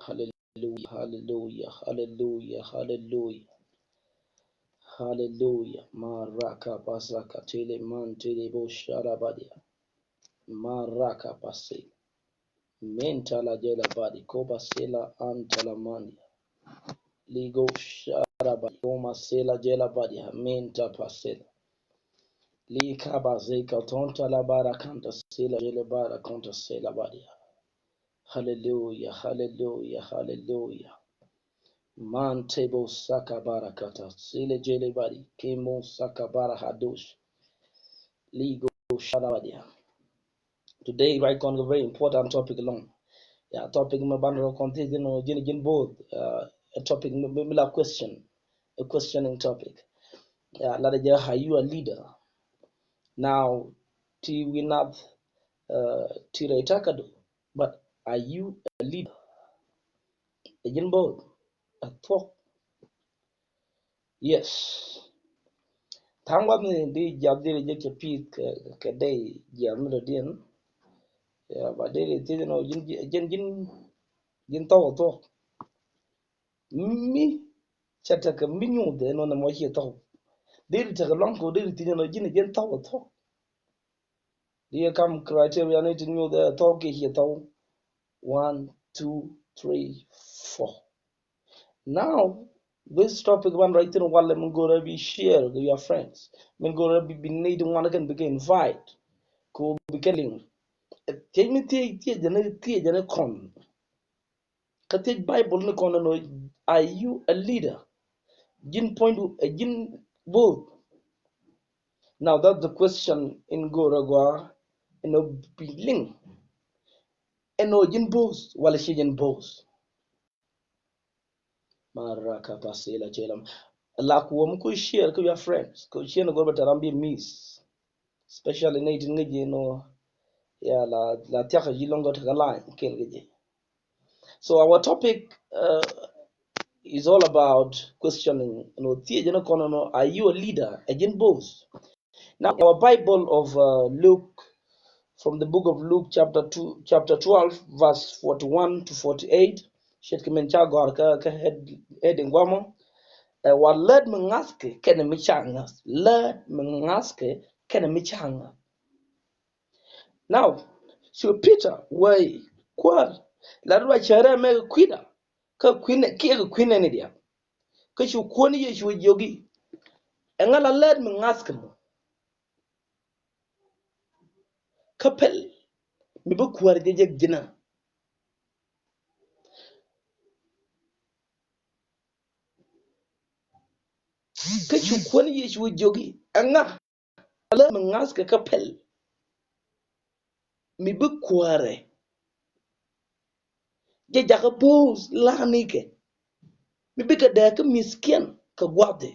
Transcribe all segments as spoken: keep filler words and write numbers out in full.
Hallelujah, hallelujah, hallelujah, hallelujah. Hallelujah. Maraka basaka tele man tele bo sharabadia. Maraka pase. Menta la jela badi koba sela anta la mandia. Ligo sharabadi koma sela jela badia. Menta pasela. Li kaba zeka tonta la bara kanta sela jela bara konta sela badia. Hallelujah, hallelujah, hallelujah. Man tebo saka bara kata sele jele bari kemo saka bara hadosh. Ligo sharabadia. Today, right, on a very important topic along. Yeah, topic me ban ro konti jino jin jin both. Uh, a topic me, me, me la question, a questioning topic. Yeah, la de, are you a leader? Now, ti we not uh, ti rɛ itakadu, but are you a leader? Ɛ jin both a thuɔk. Yes. Thaŋ wath ni di jiath di rɛ jek cɛ pith kɛ, kɛ dɛy jiath mi dɔ̱diɛn. Yeah, but di rɛ thiec nɔ jin, jin, jin, jin thɔk a thuɔk. Mi cɛ tekɛ mi nyuuth ɛn ɣän ɛmɔ ciɛ thɔk. Deri tekɛ luaŋ kɛ deri thiec ɛn ɣän ji̱n ɛ ji̱n thɔk ɛ thɔk. Di ɛ kam criteria ni ti nyuuth ɛ thɔk kiɛ ciɛ thɔk. One, two, three, four. Now this topic ban ruac thin walɛ min go̱rɛ bi share with your friends. Min go̱rɛ bi, bi nɛy ti ŋuan kɛn bikɛ invite. Kɛ bikɛ liŋ. Thiec mi thiec thiec jɛn thiec jɛn kɔn. Kä thiec Bible ni kɔn ɛn ɣöö, are you a leader? Ji̱n puɔ̱nydu ɛ ji̱n bo̱o̱th? Now that's the question in go̱o̱r ɛ gɔaa ɛn ɣöö bi liŋ. Ɛn ɣöö ji̱n bo̱o̱th walɛ ci ji̱n bo̱o̱th? Maraka pasila chelam. La kuwom ku share ku your friends. Ku share ni go̱o̱r bɛ tɛ ram bi miss. Especially nɛy tin ŋäc jɛ nɔ, ya la, la thia̱k ji̱ lɔ̱ŋ gɔ̱ tekɛ line kel kɛ jɛ. So our topic uh, is all about questioning. Nɔ thiec jɛ ni kɔn nɔ, are you a leader? Ɛ ji̱n bo̱o̱th? Now our Bible of uh, Luke, from the book of Luke chapter two, chapter twelve, verse forty-one to forty-eight. Ce̱tkɛ min ca gɔ̱a̱r kä, kä head, heading guamɔ. Ɛ wa lät mi ŋa̱thkɛ kɛnɛ mi ca ŋa̱th. Lät mi ŋa̱thkɛ kɛnɛ mi ca ŋa̱th. Now, cu Peter wee, Kuäär, la ruac cärɛ mɛ kɛ kui̱da kä kui̱nɛ kiɛ kɛ kui̱nɛ ni diaal. Kä cu Kuäär ni Yecu jiök i̱, ɛŋa la lät mi ŋa̱thkɛ mɔ? Kä pɛl mi bi kuäär jɛ jek ji̱n ɛ. Kä cu Kuäär ni Yecu jiök i̱, ɛŋa la lät mi ŋa̱thkɛ kä pɛl mi bi kuäärɛ jɛ jakä bo̱o̱th la̱rnikɛ mi bikɛ dääk kä mi̱thkiɛn kɛ gua̱a̱thdɛ?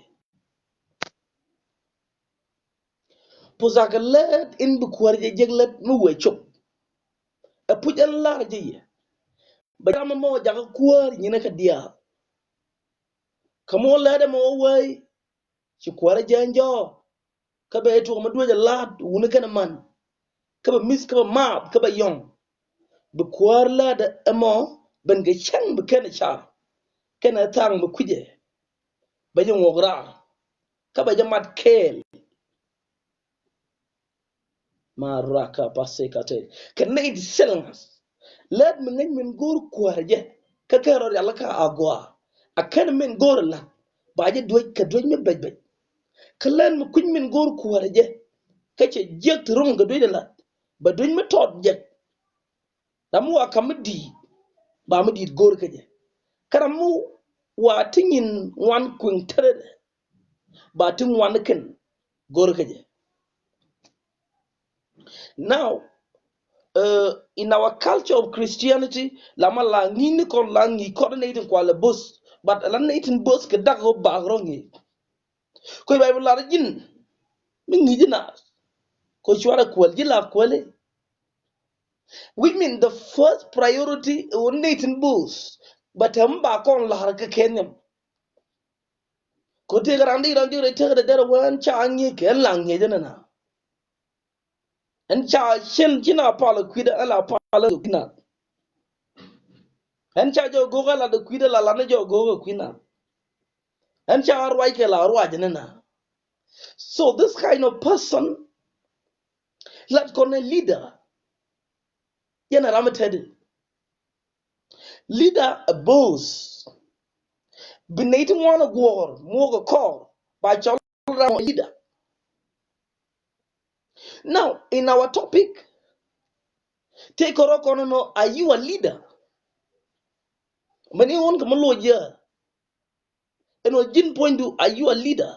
Puɔ̱th akɛ lät in bi kuäär jɛ jek lät mi wee cop. Ɛ puc ɛn la̱r jɛ yɛ bɛ jam ɛmɔ jakä kuäär nyinɛ kɛ diaal. Kä mɔ lät ɛmɔ wee ci kuäärä jääny jɔɔk. Kä bɛ tuɔk mi duec a la̱t wuni kɛnɛ man. Kä bɛ mi̱th kä bɛ maath kä bɛ yɔ̱ŋ. Bi kuäär lätdɛ ɛmɔ ben kɛ cäŋ bi kɛnɛ car kɛnɛ thaŋ bi kui̱cɛ. Bɛ jɛ ŋuɔk raar kä bɛ jɛ mat kɛɛl. Maraka pasika te kɛ nɛy ti thil ŋa̱th. Lät mi ŋäc min go̱o̱r kuäärä jɛ kä kɛ rɔ rial kä agɔaa. A kɛn min go̱o̱r la̱t ba jɛ duec kɛ duec mi bɛc bɛc. Kä lät mi kui̱ny min go̱o̱r kuäärä jɛ kä cɛ jiäk ti rom kɛ duec la̱t ba duec mi tɔt jɛ. Ram mi wa kam mi di̱i̱t ba mi di̱i̱t go̱o̱r kä jɛ. Kä ram mi wa ti nyin ŋuan kui̱ŋ tɛrɛ ba ti ŋuan kɛn go̱o̱r kä jɛ. Now uh, in our culture of Christianity, la ma la ŋi̱i̱c ni kɔn la ŋi̱i̱c kɔn ni tin kualɛ bo̱th, but la ni tin bo̱th kɛ dak ɣöö bak rɔ ŋi̱i̱c. Kɔ Bible lar ji̱n mi ŋi̱i̱c na kɔ cuarɛ kuɛl ji̱ la kuɛli. Which mean the first priority ɣöö ni tin bo̱th, but ɛm ba kɔn lar kɛ kɛ nhiam. Kɔ tëëk ran di ran di rɛ tëëk rɛ derɛ wee ɛn ca ŋi̱eec kɛ ɛn la ŋi̱eec ɛn ɛna. Ɛn ca cien ci na pal kui̱dä ɛn la pal kui̱dä. Ɛn ca jɔk go̱o̱k a lat ɛ kui̱dɛ la lat ni jɔk go̱o̱k ɛ kui̱ na. Ɛn ca ruac kɛ la ruac ni na. So this kind of person, lat kɔn ɛ leader. Yɛn a ram ɛ tɛt in. Leader a boss. Bi nɛy ti ŋuan a guɔ̱ɔ̱r muɔk a kɔr ba cɔl ram a leader. Now, in our topic, tëë kɔrɔ kɔn nɔ, are you a leader? Mɛni ɣɔn kɛ mi luɔc yɛ. Ɛn ɣɔn ji̱n puɔ̱nydu, are you a leader?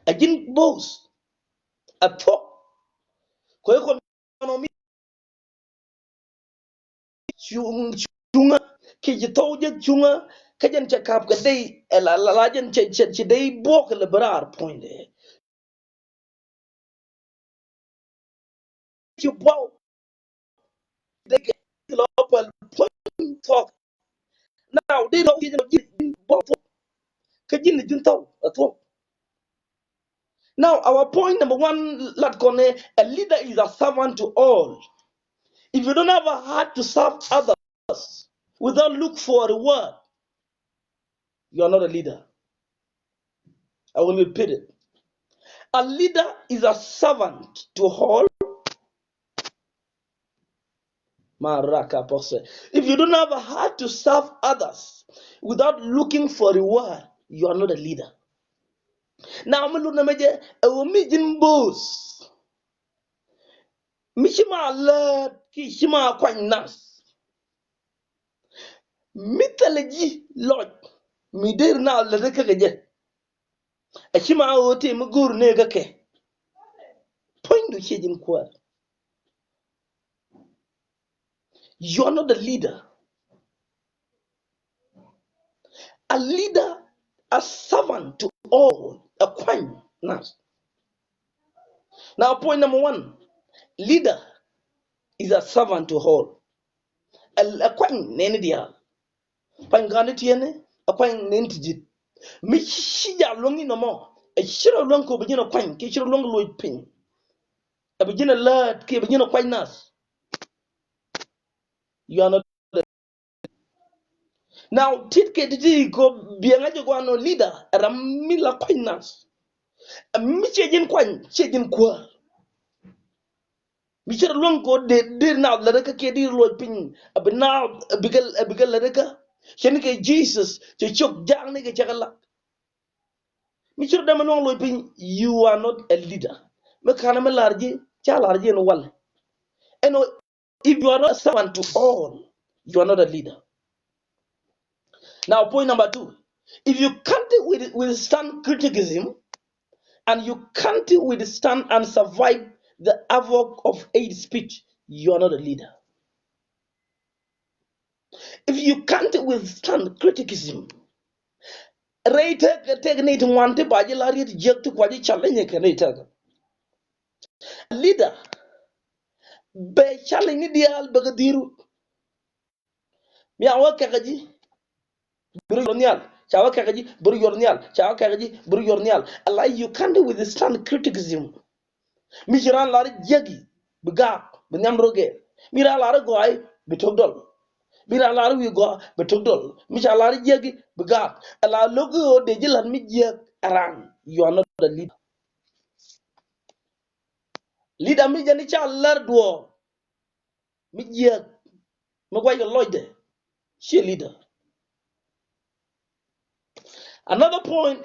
A ji̱n boss. A thuɔ̱k. Kɔc kɔn nɔ mi cuŋ, cuŋä, kɛ ci thɔw jɛ cuŋä, kä jɛn cɛ kap kɛ dey, ɛ la, la, la jɛn cɛ, cɛ, cɛ dey buɔk kɛ lɛ bɛ raar puɔ̱nydɛ. Ci buɔk. Dey kɛ lɔ pal puɔ̱ny thuɔ̱k. Now, dey lɔ ji̱n buɔk thuɔ̱k. Kä ji̱n ji̱n thɔw, a thuɔ̱k. Now, our point number one, lat kɔn ɛ, a leader is a servant to all. If you don't have a heart to serve others without look for a reward, you are not a leader. I will repeat it. A leader is a servant to all. Maraka pose. If you don't have a heart to serve others without looking for reward, you are not a leader. Now, mi lut na mɛ jɛ, ɛ wä mi ji̱n boss. Mi ci ma lät, ki ci ma kuany nath. Mi thilɛ ji̱ lɔc, mi der na lät kä kɛ jɛ. A ci ma ɣöö tëë mi go̱o̱r nee kä kɛ. Puɔ̱nydu ciɛ ji̱n kuäär. You are not a leader. A leader, a servant to all. A kuany nath. Now, point number one, leader is a servant to all. A, a kuany nɛɛni diaal. Kuany gani tiɛni, a kuany nɛɛni ti ji̱. Mi ci ja luäŋ inɔ mɔ, a ci rɔ luäŋ kɛ bi ji̱n a kuany, kiɛ ci rɔ luäŋ kɛ luɔc piny. A bi ji̱n a läät, kiɛ bi ji̱n a kuany nath. You are not. Now, tit kɛ ti ti ko biɛŋä jɛ guan nɔ leader, ram mi la kuany nath. Mi ciɛ ji̱n kuany, ciɛ ji̱n kuäär. Mi ci rɔ luäŋ ko de, de na lɛ rɛ kä kiɛ di luɔc piny, a bi na, a bi kɛ, a bi kɛ lɛ rɛ kä. Cɛ ni kɛ Jesus, cɛ cok ja̱a̱ŋ ni kɛ cɛ kɛ lak. Mi ci rɔ dɛmɛ luäŋ luɔc piny, you are not a leader. Mi kanɛ mi lar ji̱, ca lar ji̱ ɛn walɛ. Ɛn ɔ, if you are not a servant to all, you are not a leader. Now, point number two, if you can't with-, withstand criticism, and you can't withstand and survive the havoc of hate speech, you are not a leader. If you can't withstand criticism, rɛy tëk, tëk ni ti ŋuan ti ba ji̱ la riet jiäk ti kua ji̱ challenge kɛ ni tëk. Leader, bɛ challenge ni diaal bɛ kɛ dhiru. Mi a wä kɛkɛ ji̱, bi rɔ yuɔr nhial. Ca wä kɛkɛ ji̱, bi rɔ yuɔr nhial. Ca wä kɛkɛ ji̱, bi rɔ yuɔr nhial. Ala, you can't withstand criticism. Mi ci raan lar jiäki, bi gaak, bi nhiam rɔ gɛɛr. Mi raan lar gɔaa, bi tok dɔl. Mi raan lar wi̱i̱ gɔaa, bi tok dɔl. Mi ca lar jiäki, bi gaak. Ala, lo̱k ɣöö dee ji̱ la̱t mi jiäk ɛ raan, you are not a leader. Leader mi jɛn i̱ ca lär duɔ̱ɔ̱r mi jiääk, mi guackɛ lɔcdɛ, ciɛ leader. Another point,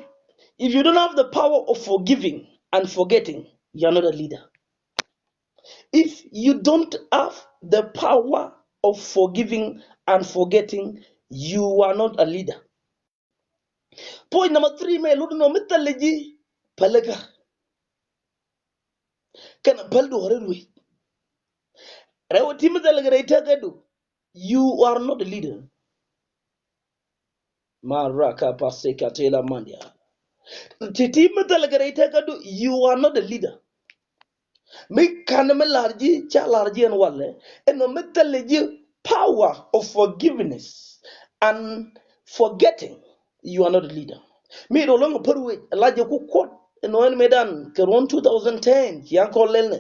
if you don't have the power of forgiving and forgetting, you are not a leader. If you don't have the power of forgiving and forgetting, you are not a leader. Point number three, mɛ lut nɔ mi thilɛ ji̱ pälikä. Kɛn päl duɔ̱ɔ̱r in wec. Rɛw ti mi thilɛ kɛ rɛy tëkädu. You are not a leader. Maraka pasika tela mandia. Ti ti mi thilɛ kɛ rɛy tëkädu. You are not a leader. Mi ka̱n mi lar ji̱, ca lar ji̱ ɛn walɛ, ɛn ɔ mi thilɛ ji̱ power of forgiveness and forgetting, you are not a leader. Mi rɔ lo̱ŋ pär wec, la jɛ ku kuɔt, Ɛn ɣän mëëdan kɛ ruɔ̱n two thousand ten, cia kɔn lɛl nɛ.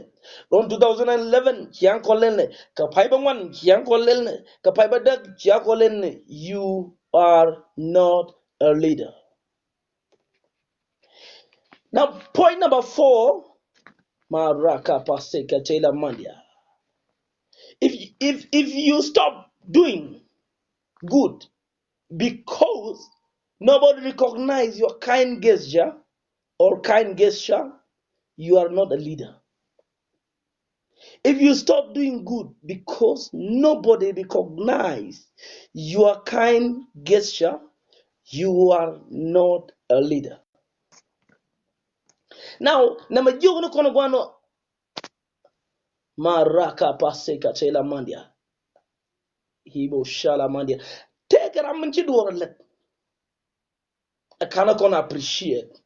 Ruɔ̱n two thousand eleven, cia kɔn lɛl nɛ. Kɛ pay bä ŋuan, cia kɔn lɛl nɛ. Kɛ pay bä däk, cia kɔn lɛl nɛ. You are not a leader. Now, point number four, Maraka Paseka Taylor Mandia. If, if, if you stop doing good because nobody recognize your kind gesture or kind gesture, you are not a leader. If you stop doing good because nobody recognize your kind gesture, you are not a leader. Now, namba jiök ni kɔn guano, Maraka Paseka Taylor Mandia. Hibo Shala Mandia. Tëëkɛ ram min ci duɔɔr lɛt. Ɛ kanɛ kɔn appreciate.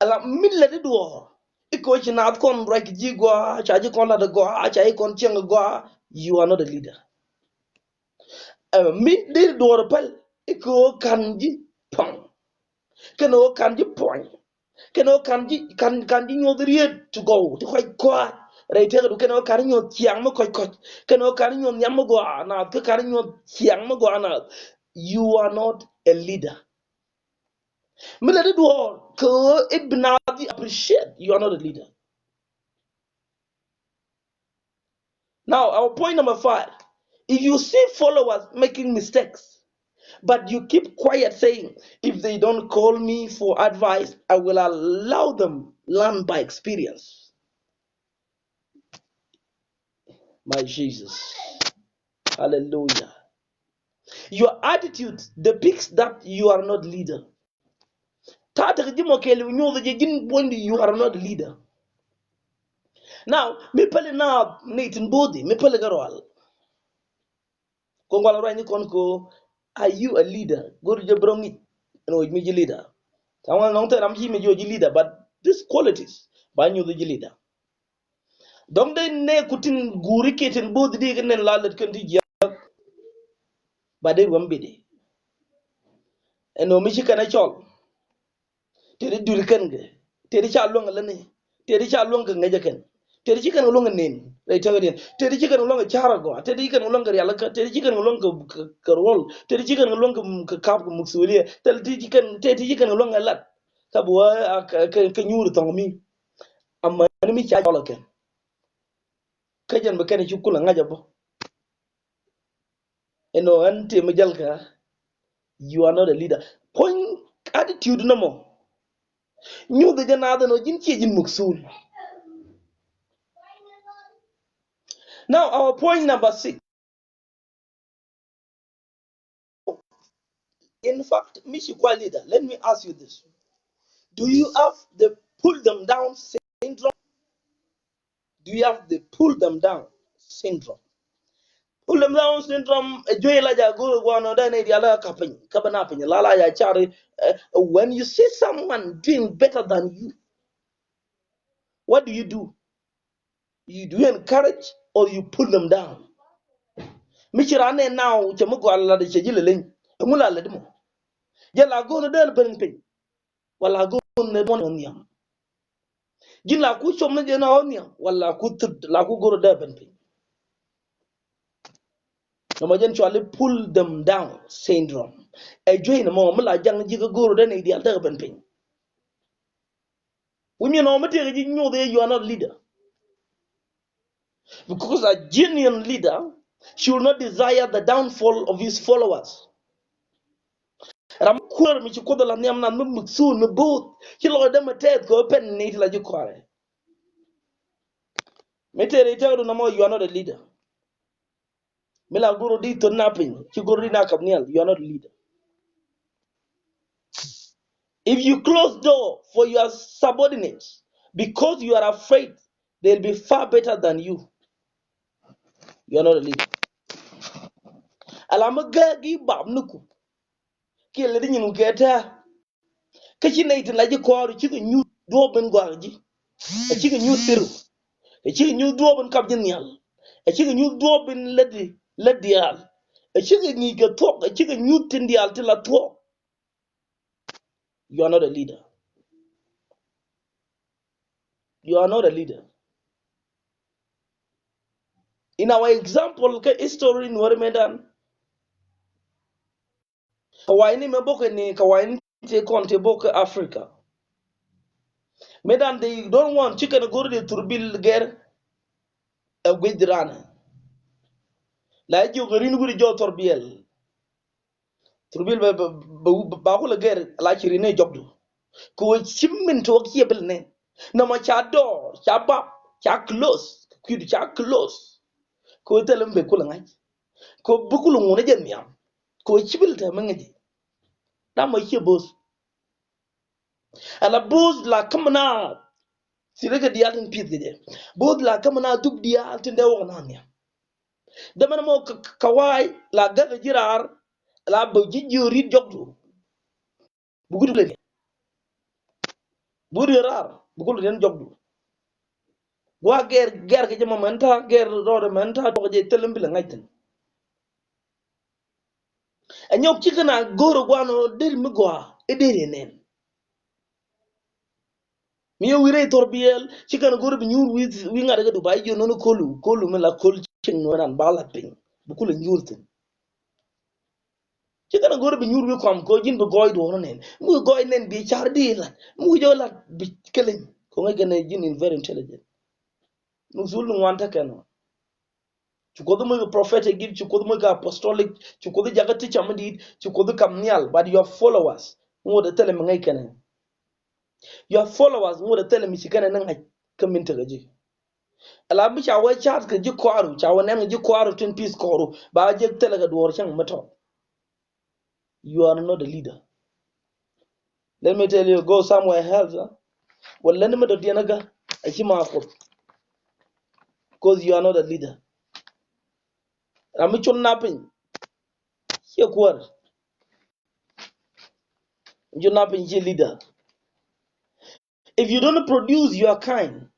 Ala min lɛ di duɔɔr. Ikɛ ɣöö ci naath kɔn ruac kɛ ji̱ gɔaa, ca ji̱ kɔn lat gɔaa, ca ji̱ kɔn cieŋ gɔaa. You are not a leader. Ɛ min di duɔɔr päl. Ikɛ ɣöö ka̱n ji̱ puɔ̱ny. Kɛnɛ ɣöö ka̱n ji̱ puɔ̱ny. Kɛnɛ ɣöö ka̱n ji̱, ka̱n, ka̱n ji̱ nyuɔth riet ti gɔw ti kɔc kɔaar. Rɛy tëkädu kɛnɛ ɣöö ka̱n ji̱ nyuɔth ciaŋ mi kɔc kɔc. Kɛnɛ ɣöö ka̱n ji̱ nyuɔth nhiam mi gɔaa naath. Kä ka̱n ji̱ nyuɔth ciaŋ mi gɔaa naath. You are not a leader. Mi lɛ di duɔɔr kɛ ɣöö i̱ bi naath ji̱ appreciate, you are not a leader. Now, our point number five. If you see followers making mistakes, but you keep quiet saying, "If they don't call me for advice, I will allow them learn by experience." My Jesus. Hallelujah. Your attitude depicts that you are not leader. Ta̱a̱ tek ji̱ mɔ kɛɛliw nyuuth jɛ ji̱n puɔ̱nydu, you are not a leader. Now, mi päli na ni tin bo̱o̱thi, mi päli kɛ rual. Kɔn gual ruac ni kɔn ko, are you a leader? Go̱r jɛ bro ŋic ɛn ɣöö mi ji̱ leader. Ta̱a̱ ŋuan nɔŋ thil ram ci mi ji̱ ɣöö ji̱ leader, but these qualities ba nyuuth ji̱ leader. Dɔ̱ŋ dee nɛ ku tin guuri kiɛ tin bo̱o̱th di kɛ nɛn la lät kɛn ti jiäk. Ba dee ruɔ̱m bidi. Ɛn ɣöö mi ci kɛn a cɔl. Tëë di duri kɛn kɛ. Tëë di ca luäŋ kɛ lätni. Tëë di ca luäŋ kɛ ŋäcä kɛn. Tëë di ci kɛn kɛ luäŋ kɛ nen. Rɛy tɛkɛ diɛn. Tëë di ci kɛn kɛ luäŋ kɛ ca̱r agɔaa. Tɛɛ di ci kɛn kɛ luäŋ kɛ rial kä. Tëë di ci kɛn kɛ luäŋ kɛ, kɛ, kɛ ruɔl. Tëë di ci kɛn kɛ luäŋ kɛ, kɛ kap kɛ muksuliɛ. Tëë di ci kɛn, tëë di ci kɛn kɛ luäŋ kɛ lat. Kä bi wä a kɛ, kɛ, kɛ nyuuri thɔŋ mi. Amäni mi ca cɔl kɛn. Kä jɛn bi kɛn ci kulɛ ŋa̱c a bä. Ɛn ɣöö ɛn tëë mi jäl kä, you are not a leader. Puɔ̱ny attitude nɔmɔ. Nyuuth jɛ naath ɛn ɣöö ji̱n ciɛ ji̱n muksul. Now, our point number six. In fact, mi ci kua leader, let me ask you this. Do you have the pull them down syndrome? Do you have the pull them down syndrome? Pull them down syndrome, ɛ juey la ja go̱o̱r gua̱a̱n ɔ dee nɛy diaal la ka piny, ka bä na piny, la la ja car, eh, when you see someone doing better than you, what do you do? You, do you encourage or you pull them down? Mi ci raan nɛ now cɛ mi gɔaa la lat cɛ ji̱ lɛ leny. Ɛŋu la lät mɔ? Jɛ la go̱o̱n dee lɛ ben piny. Wala go̱o̱n dee muɔ̱n nhiam. Ji̱ la ku com ni jɛ na ɣɔn nhiam. Wala ku thut, la ku go̱o̱r dee ben piny. Nɔmɔ jɛn cuali pull them down syndrome. Ɛ juey ni mɔ mi la jaŋ ji̱ kä go̱o̱r dee nɛy diaal dee ben piny. Wi̱ny mi nɔmɔ mi tëëk ji̱ nyuuth i̱ you are not leader. Because a genuine leader should not desire the downfall of his followers. Ram kuäär mi ci Kuoth la nhiam nath mi mukthul mi bo̱o̱th ci lɔcdä mi tɛth kɛ ɣöö pɛn ni ti la ji̱ kɔaarɛ. Mi tëëri tɛkdu nɔmɔ, you are not a leader. Mi la go̱r di thot na piny, ci go̱r di na kap nhial, you are not a leader. If you close door for your subordinates because you are afraid they'll be far better than you, you are not a leader. Ala mi gääk i̱ bap niku kiɛ lät i̱ nyin kɛ tɛ̱̈ɛ̱̈. Kä ci nɛy tin la ji̱ kɔɔr cikɛ nyuth duɔ̱ɔ̱p in gɔaa ji̱. Ɛ cikɛ nyuth thir. Ɛ cikɛ nyuth duɔ̱ɔ̱p in kap ji̱ nhial. Ɛ cikɛ nyuth duɔ̱ɔ̱p in lät, lät diaal. Ɛ cikɛ ŋi̱i̱c kɛ thuɔ̱k. Ɛ cikɛ nyuth tin diaal tin la thuɔ̱k. You are not a leader. You are not a leader. In our example, kɛ history Nuɔri mëëdan, kɛ wa̱i̱ni mɛ bok kɛ ni, kɛ wa̱i̱ni ti kɔn ti bok kɛ Africa. Mëëdan, they don't want chicken go̱r di thurbil gɛr ɛ guic di ranɛ. La jiök rin wi̱ri jɔw thurbil. Thurbil bɛ, bɛ, bɛ, bɛ, ba kulɛ gɛr la ci rin ni jɔkdu. Kɛ wee ci min tuɔk ciɛ bil ni. Nɔmɔ ca dɔɔr, ca bap, ca close, kui̱du ca close. Kɛ wee thilɛ mi bɛ kulɛ ŋa̱c. Kɛ wee bi kulɛ ŋun jɛ nhiam. Kɛ wee ci bil te mi ŋa̱c. Damɔ ciɛ bo̱o̱th. Ala bo̱o̱th la käm na. Thilɛ kɛ diaal tin pi̱th kɛ jɛ. Bo̱o̱th la käm na dup diaal tin dee wä kɛ na nhiam. Dämɛ ni mɔ kɛ, kɛ, kɛ wa̱a̱y la gäk ji̱ raar, la bä ji̱ ji̱ ri̱t jɔkdu. Bi gui̱du lɛ ni. Bi gui̱du raar, bi gui̱du lɛ ni jɔkdu. Gua̱a̱ gɛr, gɛr kɛ jɛ mɔ mɛn ta̱a̱, gɛr rɔɔdɛ mɛn ta̱a̱, duɔk jɛ thilɛ mi bi lɛ ŋa̱c thi̱n. Ɛ nyɔk cikɛ na go̱o̱r ɛ gua̱a̱n ɔ der mi gɔaa, i̱ der yɛ nɛn. Mi yɛ wi̱i̱ rɛy thurbil, ci kɛn go̱r bi nyuur wi̱i̱, wi̱i̱ ŋa̱t kä Dubai, ji̱ nɔn kolu, kolu mi la kol cieŋ nɔn an ba lat piny, bi kulɛ nyuur thi̱n. Ci kɛn go̱r bi nyuur wi̱i̱ kɔam kɔ ji̱n bi gɔɔy duɔ̱ɔ̱r nɛn. Mi wi̱i̱ gɔɔy nɛn bi car di lat, mi wi̱i̱ jɔ lat bi kɛlɛny. Kɔ ŋäc kɛn ji̱n in very intelligent. Mi thul ni ŋuan tekɛ nɔ. Ci Kuoth moc kɛ prophetic gift, ci Kuoth moc kɛ apostolic, ci Kuoth jakä teacher mi di̱i̱t, ci Kuoth kam nhial, but your followers ŋot ɛ thilɛ mi ŋäc kɛnɛ. Your followers ŋot ɛ thilɛ mi ci kɛnɛ ni ŋa̱c kä min tekɛ ji̱. Ala bi ca wee ca̱a̱t kɛ ji̱ kɔaaru, ca wee nɛn kɛ ji̱ kɔaaru tin pi̱th kɔɔru, ba jek thilɛ kɛ duɔ̱ɔ̱r cäŋ mi tɔt. You are not a leader. Let me tell you, go somewhere else, huh? Well, let me do the other. Because you are not a leader. Ram mi col na piny. Ciɛ kuäär. Col na piny ciɛ leader. If you don't produce your kind,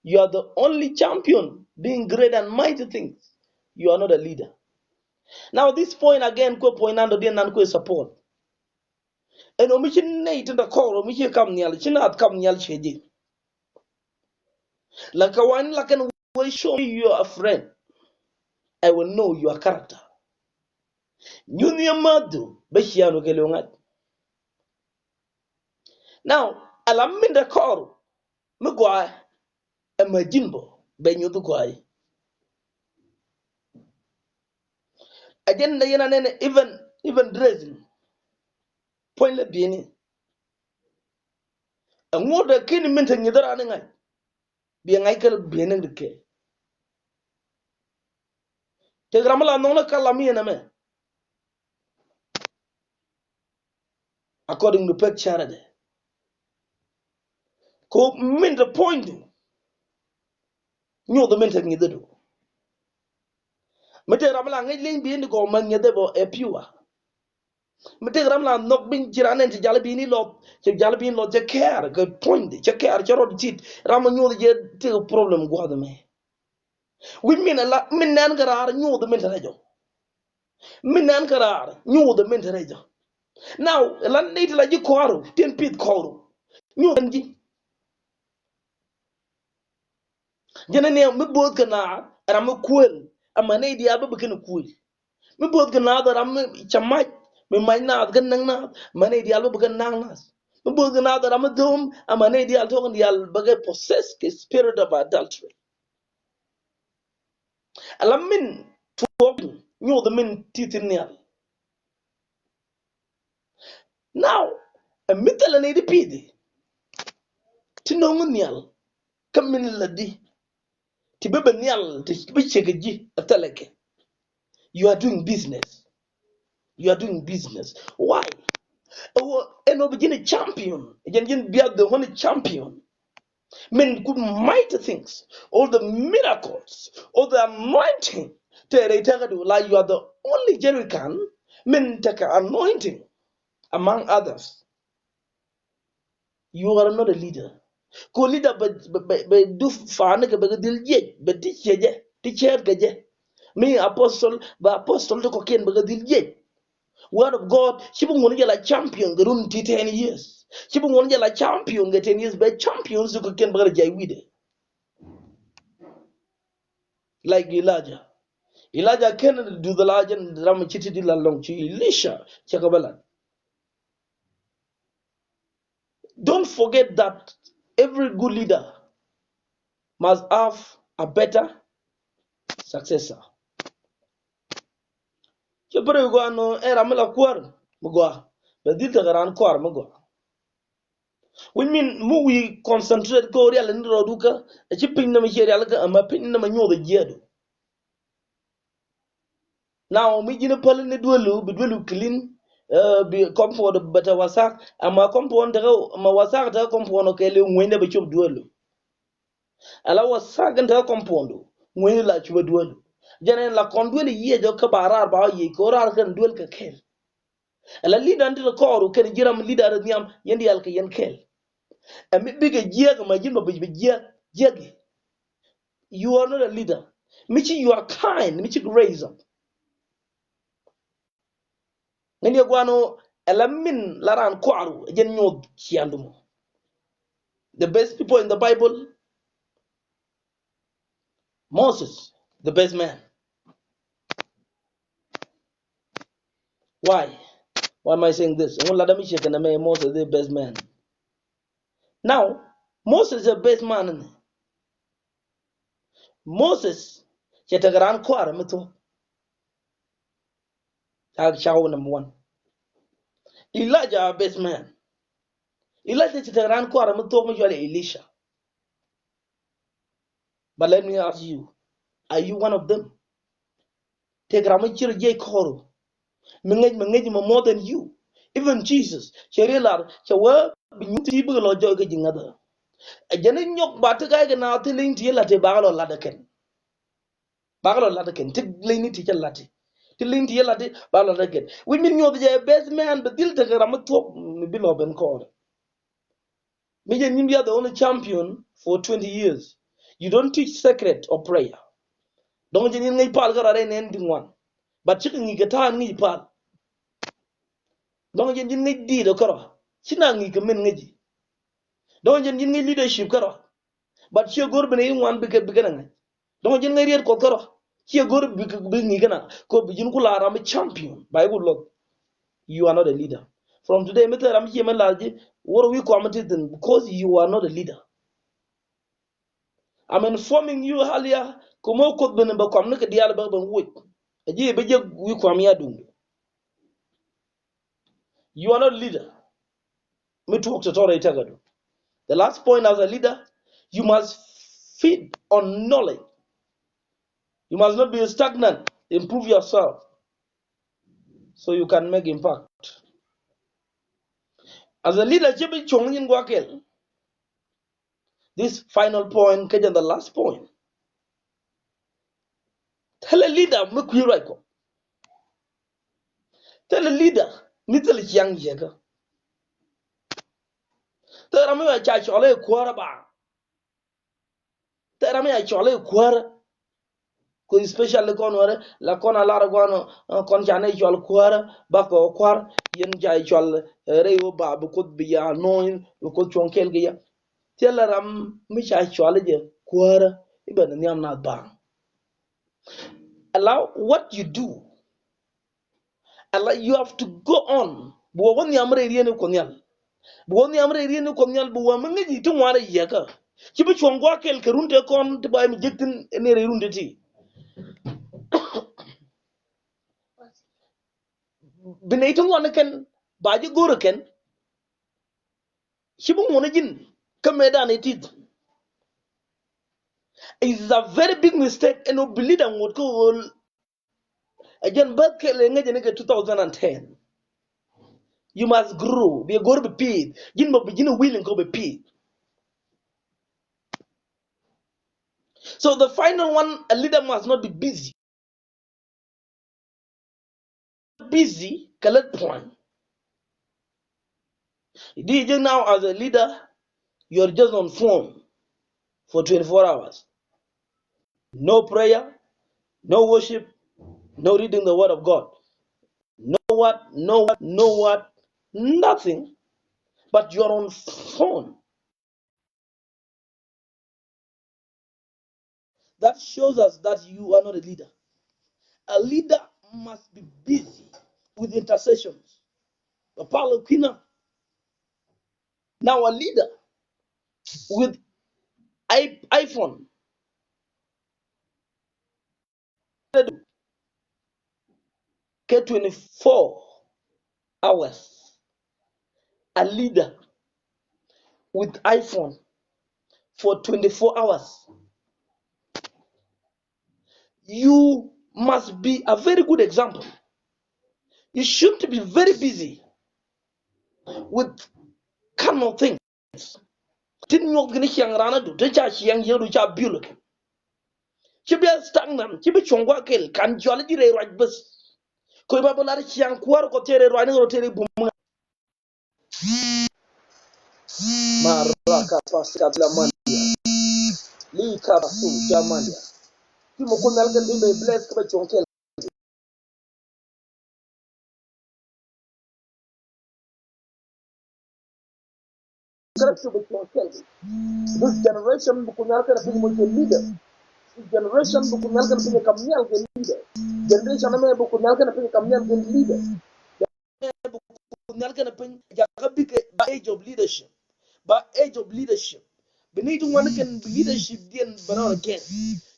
you are the only champion doing great and mighty things. You are not a leader. Now this point again, kuɛ point nan dɔ̱diɛn nan kuɛ support. Ɛn ɔ mi ci nɛy tin dɔ̱ kɔr ɔ mi ci kam nhial, ci naath kam nhial ciɛ ji̱. La kɛ wany la kɛn wee show me you are a friend. I will know your character. Nyuth ni amäthdu bä cian wä kɛ liw ŋa̱t. Now, ala min dee kɔr mi gɔaa ɛ ma ji̱n bä bɛ nyuth gɔaa. Agenda yɛn anɛn even, even dressing. Puɔ̱ny lɛ bieni. Ɛŋu dee kini min te nyith raan iŋa̱c. Biɛ ŋa̱c kɛl biɛ näk di kɛ. Tëk ram mi la nhɔk ni kal lam yɛn ɛmɛ. According to pek charity. Ko min te puɔ̱nydu. Nyuth min te nyithdu. Mi tëk ram mi la ŋäc leny bieni gɔw ma nyithɛ bɔ ɛ pure. Mi tëk ram la nhɔk bin ci ran ɛn ci jal bin ilɔth, ci jal bin lɔth cɛ kɛɛr kɛ puɔ̱nydɛ, cɛ kɛɛr cɛ rɔt tit. Ram a nyuɔth jɛ tëk problem gua̱th mɛ. Wi̱c min ala, min nɛn kɛ raar nyuɔth min te rɛc ɔ. Min nɛn kɛ raar nyuɔth min te rɛc ɔ. Now la nɛy ti la ji̱ kɔaru tin pith kɔaru nyuɔth ɛn ji̱. Jɛn ni mi bo̱o̱th kɛ naath ram mi kuël ama nɛy diaal bä bi kɛn kuël. Mi bo̱o̱th kɛ naath ram mi ca mac, mi mac naath kɛ näk naath, ama nɛy diaal bä bi kɛn naŋ naath. Mi bo̱o̱th kɛ naath ram mi dho̱o̱m ama nɛy diaal tɔ̱ kɛn diaal bä kɛ possess kɛ spirit of adultery. Ala min tuɔɔk nyuɔth min ti thin nhial. Now, ɛ mi thilɛ ni di pithi ti no̱ŋ nhial kä min la di ti bi bɛ nhial ti bi cek ji̱ ɛ thilɛ kɛ. You are doing business. You are doing business. Why? Ɛn ɔ bi ji̱n a champion. Ji̱n ji̱n bia the only champion. Min good mighty things, all the miracles, all the anointing. Te rɛy tekɛ du la, you are the only Jerican min tekɛ anointing among others. You are not a leader. Ko leader bɛ, bɛ, bɛ, bɛ du faani kɛ bɛ kɛ dhil jiɛc, bɛ ti ciɛ jɛ, ti cɛɛt kɛ jɛ. Mi apostle, bɛ apostle ti kɔkiɛn bɛ kɛ dhil jiɛc. Word of God, ci bi ŋuɔ̱n jɛ la champion kɛ run ti ten years. Ci bi ŋuɔ̱n jɛ la champion kɛ ten years, bɛ champion ti kɔkiɛn bɛ kɛ rɛ jɛ wi̱dɛ. Like Elijah. Elijah kɛn duth Elijah ram ci ti di la lɔŋ ci Elisha cɛ kɛ bä lat. Don't forget that every good leader must have a better successor. Cɛ pär gɔaa nɔ ɛ ram mi la kuäär mi gɔaa bɛ dhil tekɛ raan kɔaar mi gɔaa. Which mean mi wi̱i̱ concentrate kä rial ni rɔɔdu kä ɛ ci piny nɛmɛ ciɛ rial kä ɛmɛ piny nɛmɛ nyuɔth ɛ jiɛɛdu. Now mi ji̱n päl ni duelu bi duelu clean, uh, bi compound bɛ te wasak. Ama compound tekɛ ma wasak tekɛ compound kɛ li ŋuenyni bɛ cop duelu. Ala wasak in tekɛ compound ŋuenyni la cop duelu. Jɛn in la kɔn duel yiëë jɔ kä ba raar ba yiëë kɛ raar kɛn duel kɛ kɛl. Ala leader in ti kɔɔru kɛn ji̱ ram leader in nhiam yɛn diaal kɛ yɛn kɛl. Ɛ mi bikɛ jiɛk ma ji̱n ma bi jiɛk jiɛk. You are not a leader. Mi ci you are kind, mi ci raise up. Ŋäni ɛ guan ɔ ɛla min la raan kɔaru ɛ jɛn nyuɔth ciandu mɔ. The best people in the Bible, Moses, the best man. Why? Why am I saying this? Ŋun ladä mi ciɛ kɛn ɛmɛ Moses the best man. Now, Moses the best man. Moses cɛ tekɛ raan kɔaar mi thuɔ̱k. Ca, ca wä number one. Elijah a best man. Elijah cɛ tekɛ raan kɔaar mi thuɔ̱k mi cɔal Elisha. But let me ask you, are you one of them? Tëëkɛ ram mi ci rɔ jiɛc kɔɔru. Mi ŋäc, mi ŋäc mi more than you. Even Jesus cɛ riet lar cɛ wee bi nyuth ti bikɛ lɔ jɔɔc kä ji̱ ŋäthä. Ɛ jɛn i̱ nyɔk ba ti ga̱a̱c kɛ naath ti leny ti yɛ la̱t ti bakɛ lɔ la̱t ɛ kɛn. Bakɛ lɔ la̱t ɛ kɛn ti leny ni ti cɛ la̱t ti. Ti leny ti yɛ la̱t ti bakɛ lɔ la̱t ɛ kɛn. Wi̱c min nyuɔth jɛ best man bɛ dhil tekɛ ram mi thuɔ̱k mi bi lɔ ben kɔɔr. Mi jɛ nyin bia the only champion for twenty years. You don't teach secret of prayer. Dɔ̱ŋ jɛ nyin ŋäc pal kärɔa rɛy nɛn di ŋuan. But cikɛ ŋi̱i̱c kɛ ta̱a̱n ŋi̱i̱c pal. Dɔ̱ŋ jɛ nyin ŋäc diit ɔ kärɔa. Ci na ŋi̱i̱c kɛ min ŋäc ji̱. Dɔ̱ŋ jɛ nyin ŋäc leadership kärɔa. But ciɛ go̱r bi nɛ i̱ ŋuan bikɛ, bikɛ nɛ ŋa̱c. Dɔ̱ŋ ji̱n ŋäc riet Kuɔth kärɔa. Ciɛ go̱r bi, bi ŋi̱i̱c kɛ na. Kɔ bi ji̱n ku la ram champion. Ba i̱ ku luɔth. You are not a leader. From today, mi thil ram ciɛ mi la ji̱. Wor wi̱i̱ kɔam mi ti thi̱n because you are not a leader. I'm informing you earlier. Kɛ mɔ Kuoth ben bɛ kɔam ni kɛ diaal bɛ ben woc. Ɛ ji̱ bɛ jɛ wi̱i̱ kɔam ya duŋdu. You are not leader. Mi tuɔk tɔ̱tɔ̱ rɛy tɛkɛ du. The last point as a leader, you must feed on knowledge. You must not be stagnant. Improve yourself so you can make impact. As a leader, cɛ bi cuɔ̱ŋ nyin gua̱a̱ kɛl. This final point, kä jɛ the last point. Thilɛ leader mi kui̱ ruac kɔ. Thilɛ leader mi thilɛ ciaŋ yiekä. Thilɛ ram mi ca cɔl i̱ kuäärä ba. Thilɛ ram mi ca cɔl i̱ kuäärä. Ku especially kɔn wärä la kɔn a lar guan, uh, kɔn ca nɛ cɔl kuäärä ba kɔ kuäär yɛn ca cɔl, uh, rɛy wä ba bi Kuoth bi ya anoint bi Kuoth cuɔ̱ŋ kɛl kɛ ya. Thilɛ ram mi ca cɔl jɛ kuäärä i̱ ben nhiam nath baaŋ. Ala what you do. Ala you have to go on. Bi wä wä nhiam rɛy rieni Kuɔth Nhial. Bi wä nhiam rɛy rieni Kuɔth Nhial bi wä mi ŋäc i̱ ti ŋuan rɛy yiekä. Ci bi cuɔ̱ŋ gua̱a̱ kɛl kɛ run te kɔn ti ba mi jek thin ni rɛy run te ti. Bi nɛy ti ŋuan kɛn ba ji̱ go̱r kɛn. Ci bi ŋuɔ̱n ji̱n kä mëëdan i̱ tith. It's a very big mistake ɛn ɔ bi leader ŋot kä ɣöl. Ɛ jɛn bäth kɛl ɛ ŋäcɛ ni kɛ two thousand and ten. You must grow. Bi ɛ go̱r bi pith. Ji̱n bä bi ji̱n ɛ willing kɔ bi pith. So the final one, a leader must not be busy. Busy kɛ lät puɔ̱ny. Di jɛ now as a leader, you are just on phone for twenty-four hours. No prayer, no worship, no reading the word of God. No what, no what, no what, nothing. But you are on phone. that shows us that you are not a leader. A leader must be busy with intercessions. Bɛ pal kui̱na. Now a leader with i-, iPhone kɛ twenty-four hours. A leader with iPhone for twenty-four hours. You must be a very good example. You should be very busy with carnal things. Tin nyuɔth kini ciaŋ rana du, te ca ciaŋ yiedu ca biul. Ci bi stagnant, ci bi cuɔŋ guakel, kan jɔl ji̱ rɛy ruac bes. Koi ba bi lar ciaŋ kuar kɔ te rɛy ruac ni rɔ te rɛy bum. Maraka paska la mandia. Lika pasu ja mandia. Ti mo kun nal kan bi me bless ka ba cuɔŋ kel. This generation bi kun nal kan bi mo ke leader. This generation bi kun nal kan bi kam nyal ke leader. Generation me bi kun nal kan bi kam nyal ke leader. Bi kun nal kɛn piny jakä bikɛ ba age of leadership. Ba age of leadership. Bi ni ti ŋuan kɛn bi leadership diɛn bɛ rɔɔn kɛn.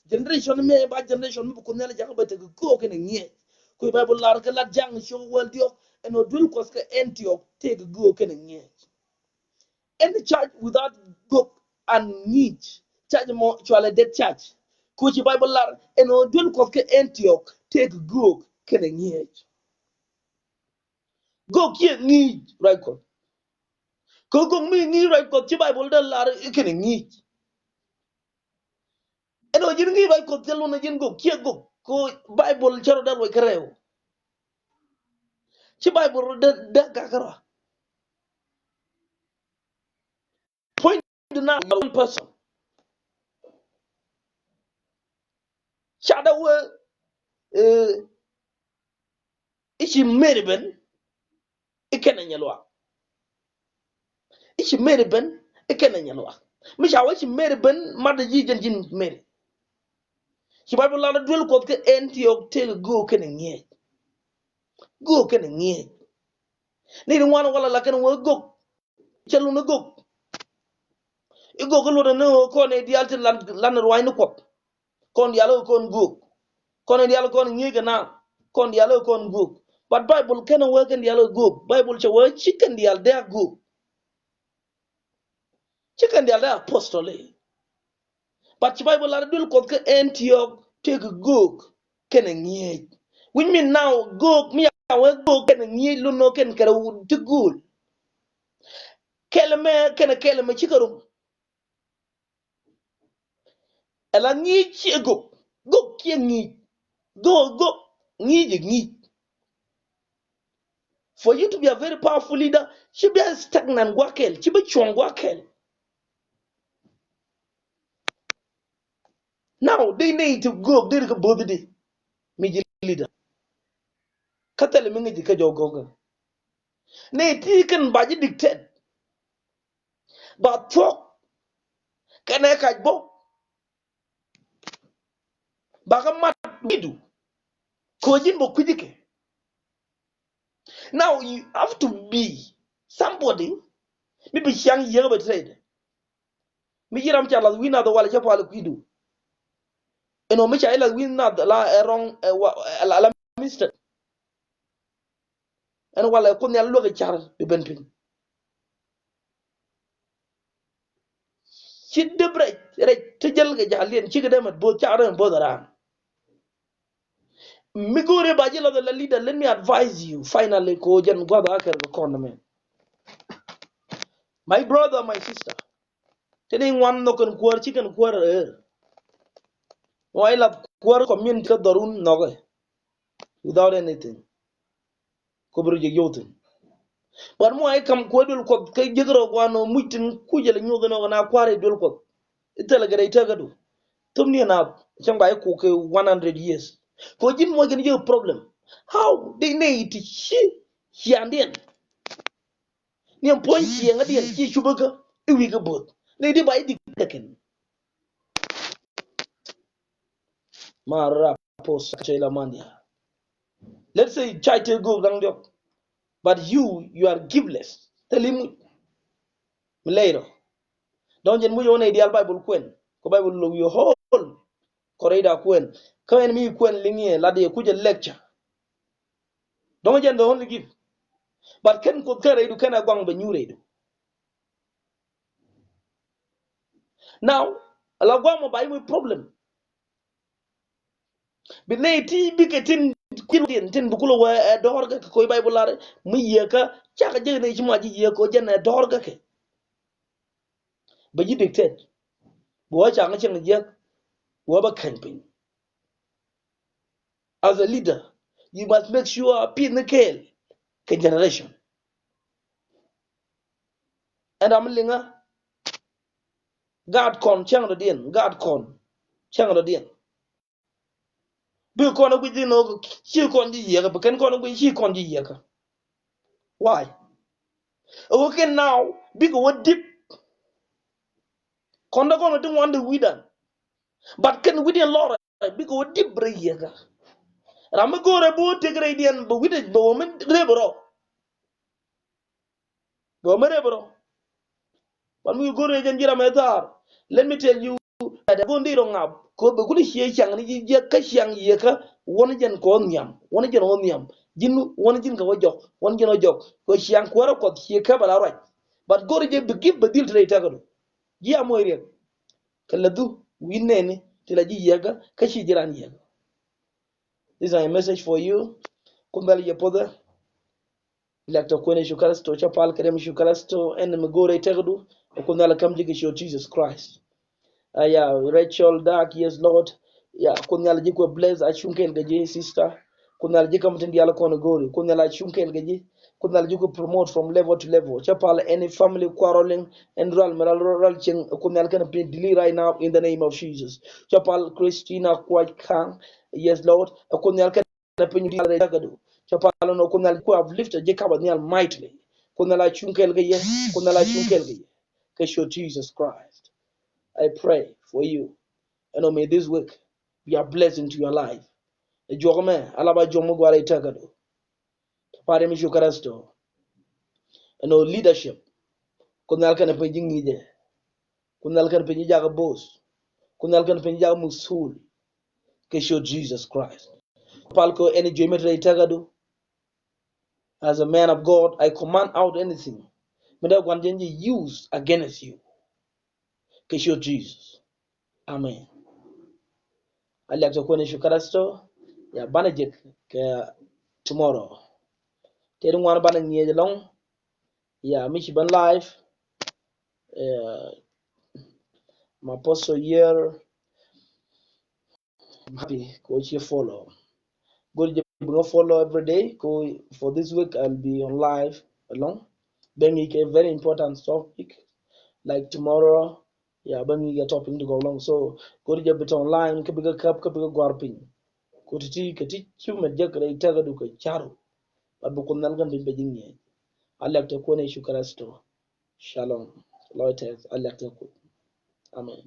Generation mɛ ba generation mɛ bi kun nal jakä bɛ tek kɔ kɛn ŋiɛc. Koi Bible lar kɛ lat jaŋ cok wäl diɔk ɛn ɔ duel kuɔth kɛ Antioch tek kɔ kɛn ŋiɛc. Any church without gok and ŋic, church mɔ cualɛ dead church. Koi ci Bible lar ɛn ɔ duel kuɔth kɛ Antioch tek kɔ kɛn ŋiɛc. Gok kiɛ ŋi̱i̱c ruac Kuɔth. Kɛ gok mi ŋi̱i̱c ruac Kuɔth ci Bible dee lar i̱ kɛn ŋi̱i̱c. Ɛn ɔ ji̱n ŋi̱i̱c ruac Kuɔth thil wun ɛ ji̱n gok kiɛ gok. Kɛ Bible cɛ rɔ dee luɔc kärɛw. Ci Bible rɔ dee, dee gak kärɔa. Point na one person. Ca dee wee, eh, i̱ ci Mary ben i̱ kɛn ɛ nyɛ luaak. I̱ ci Mary ben i̱ kɛn ɛ nyɛ luaak. Mi ca wee ci Mary ben mat ji̱ jɛn ji̱n Mary. Ci Bible lar duel Kuɔth kɛ Antioch tëëkɛ göök kɛnɛ ŋi̱eec. Göök kɛnɛ ŋi̱eec. Ni di ŋuan wala la kɛn wee gök. Cɛ lun i̱ gök. I̱ gök i̱ luɔt ni ɣöö kɔn i̱ diaal ti lan, lan ruaacni Kuɔth. Kɔn diaal i̱ kɔn göök. Kɔn i̱ diaal i̱ kɔn ŋi̱eec kɛ na. Kɔn diaal i̱ kɔn göök. But Bible kɛn wee kɛn diaal i̱ göök. Bible cɛ wee ci kɛn diaal dee a göök. Ci kɛn diaal dee apostoli. But ci Bible lar duel Kuɔth kä Antioch tëëkɛ göök kɛnɛ ŋi̱eec. Which mean now göök mi ca wee göök kɛnɛ ŋi̱eec lun nɔ kɛn kɛrɛ wut ti gööl. Kɛlɛ mɛ kɛnɛ kɛlɛ mɛ cikɛ rum. Ɛla ŋi̱i̱c ciɛ gök. Gök ciɛ ŋi̱i̱c. Gök, gök. Ŋi̱i̱c ɛ ŋi̱i̱c. For you to be a very powerful leader, ci bi a stagnant gua̱a̱th kɛl, ci bi cuɔ̱ŋ gua̱a̱th kɛl. Now, dee nɛy ti gök dee ri kä bo̱th di mi ji̱ leader. Kä thilɛ mi ŋi̱ci kä jɔw gök. Nɛy ti kɛn ba ji̱ dictate. Ba thuɔ̱k kɛnɛ kac bä. Ba kä mat wi̱du. Kɛ ɣöö ji̱n bä kui̱c ikɛ. Now you have to be somebody mi bi ciaŋ yiëë bɛ trade. Mi ji̱ ram ca lath wi̱i̱ nath walɛ cä pal kui̱du. Ɛn ɣöö mi ca ji̱ lath wi̱i̱ nath la ɛ wrong, ɛ wa, ɛ la, la mistake. Ɛn walɛ Kuoth Nhial luäk i̱ car bi ben piny. Ci dep rɛc, rɛc ti jäl kɛ jaliɛn cikɛ dee mɛt bo̱o̱th cakɛ dee mɛt bo̱o̱th aran. Mi go̱o̱ri ba ji̱ lath la leader, let me advise you finally kɛ ɣöö jɛn gua̱th a kɛr kɛ kɔn mɛ. My brother, my sister. Tini ŋuan nhɔk kɛn kuäär ci kɛn kuäär ɛ. Wa i̱ lath kuäär community kä dhɔrun nhɔkɛ. Without anything. Kobri jɛ yothin. But mu ay kam kuäär duel Kuɔth kä jek rɔ guan ɔ muc tin kucɛ lɛ nyuth nɔ na kuäär duel Kuɔth. Ithɛlɛ gɛ rɛy tɛkä du. Thum ni na cɛm gua ikuk kɛ one hundred years. Kɛ ji̱n muɔc kɛn jek problem. How they need to ci ciandiɛn. Ni ɛn puɔ̱ny ciɛŋädiɛn ci cupäkä i̱ wi̱i̱ kä bo̱th. Ni di ba i̱ dik tɛkɛn. Ma rap pos ka cɛ la man ya. Let's say cay te gok daŋ diɔk. But you, you are giftless. Thil i̱ muc. Mi lɛy rɔ. Dɔ̱ŋ jɛn muc wä nɛy diaal Bible kuɛn. Kɛ Bible lo̱k yɛ whole. Kɔ rɛy da kuɛn. Kä ɛn mi kuɛn liŋ yɛ lat yɛ kucɛ lecture. Dɔ̱ŋ jɛn the only gift. But kɛn Kuoth kɛn rɛydu kɛn a guaŋ bɛ nyuur rɛydu. Now, ala guaŋ mɔ ba i̱ muc problem. Bi nɛy ti bikɛ tin kuil diɛn tin bi kulɛ wee ɛ dɔ̱r kä kɛ koc Bible lar mi yiëkä cakɛ jek nɛy ci ma ji̱ yiëk kɛ jɛn ɛ dɔ̱r kä kɛ. Bɛ ji̱ dictate. Bi wä cakɛ cieŋ jiäk. Bi wä bä kɛny piny. As a leader, you must make sure pith ni kɛɛl kɛ generation. Ɛn ram mi liŋä gaat kɔn cäŋ dɔ̱diɛn, gaat kɔn cäŋ dɔ̱diɛn. Bikɛ kɔn a guic dhin ɣöö ci kɔn ji̱ yiëkä, bi kɛn kɔn a guic ci kɔn ji̱ yiëkä. Why? Ɛ ɣöö kɛn now bikɛ wä dip. Kɔn dee kɔn ti ŋuan di wi̱dan. But kɛn wi̱diɛn lɔrɛ bikɛ wä dip rɛy yiëkä. Ram mi go̱o̱rɛ bi wä tëk rɛydiɛn bɛ wi̱dɛ bɛ wä mi rep rɔ. Bɛ wä mi rep rɔ. But mi go̱o̱rɛ jɛn ji̱ ram ɛ thaar. Let me tell you, that go̱o̱r di rɔ ŋap kɛ bɛ kulɛ cie caŋ ni ji̱ jiäk kä ciaŋ yiëkä. Wän jɛn kɛ wä nhiam, wän jɛn wä nhiam. Ji̱n wän ji̱n kɛ wä jɔk, wän jɛn wä jɔk. Kɛ ciaŋ kuäärä Kuɔth cie kɛ bɛ la ruac. But go̱o̱r jɛ bi gift bɛ dhil te rɛy tɛkädu. Ji̱ a moc riɛk. Kɛ läthu wi̱i̱ nɛɛni ti la ji̱ yiëkä kä ci ji̱ raan yiëkä. This is a message for you. Kun dhal yɛ puɔthɛ. Lɛk tɔ kuɛn Yecu Kritho, cä pal kɛ rɛm Yecu Kritho, ɛn mi go̱o̱rɛ tɛkdu. Kun dhal käm ji̱ kɛ ciöt Jesus Christ. Aya, Rachel Dak, yes Lord. Ya, kun dhal ji̱ kuɛ bless a cuŋ kɛn kɛ ji̱ sister. Kun dhal ji̱ käm tin dial kɔn go̱o̱ri. Kun dhal a cuŋ kɛn kɛ ji̱. Kun dhal ji̱ kuɛ promote from level to level. Cä pal any family quarreling, ɛn ral mi ral ral cieŋ. Kun dhal kɛn piny delete right now in the name of Jesus. Cä pal Christina Kuac Kaŋ. Yes Lord. Kun dhal kɛn piny dial rɛy tɛkdu. Cä pal nɔ kun dhal kuɛ uplift ji̱ kap a nhial mightily. Kun dhal a cuŋ kɛn kɛ yɛ. Kun dhal a cuŋ kɛn kɛ yɛ. Kɛ ciöt Jesus Christ. I pray for you. And may this week be a blessing to your life. Ɛ juɔk mɛ, ala ba juɔk mi guar rɛy tɛkdu. Pare mi cu Kritho. Ɛn ɔ leadership. Kun dhal kɛn piny ji̱ ŋi̱i̱cɛ. Kun dhal kɛn piny ji̱ jakä boss. Kun dhal kɛn piny ji̱ jakä musul. Kɛ ciöt Jesus Christ. Pal kɛ ɛn juey mi te rɛy tɛkdu. As a man of God, I command out anything mi dee gua̱n jɛn ji̱ use against you. Kɛ ciöt Jesus. Amen. A liak tɔ kuɛn Yecu Kritho. Ya, banɛ jek kɛ tomorrow. Tëë di ŋuan banɛ ŋi̱eec ɛlɔ̱ŋ. Ya, mi ci ben live. Uh, my apostle here. I'm happy kɛ ɣöö ci follow. Go̱r jɛ bi ŋä follow every day. Kɛ ɣöö for this week I'll be on live ɛlɔ̱ŋ. Bɛ ŋi̱i̱c kɛ very important topic. Like tomorrow, ya, bɛ ŋi̱i̱c kɛ topic ti gɔw ɛlɔ̱ŋ. So go̱r jɛ bi tɔ online kä bikɛ käp kä bikɛ gua̱r piny. Kɛ ɣöö ti ti kɛ ti ci mɛ jek rɛy tɛkdu kɛ ca̱ru. But bi Kuoth Nhial kɛn piny bɛ ji̱ ŋi̱eec. A liak tɔ kuɛn Yecu Kritho. Shalom. Lɔc tɛth a liak tɔ Kuoth. Amen.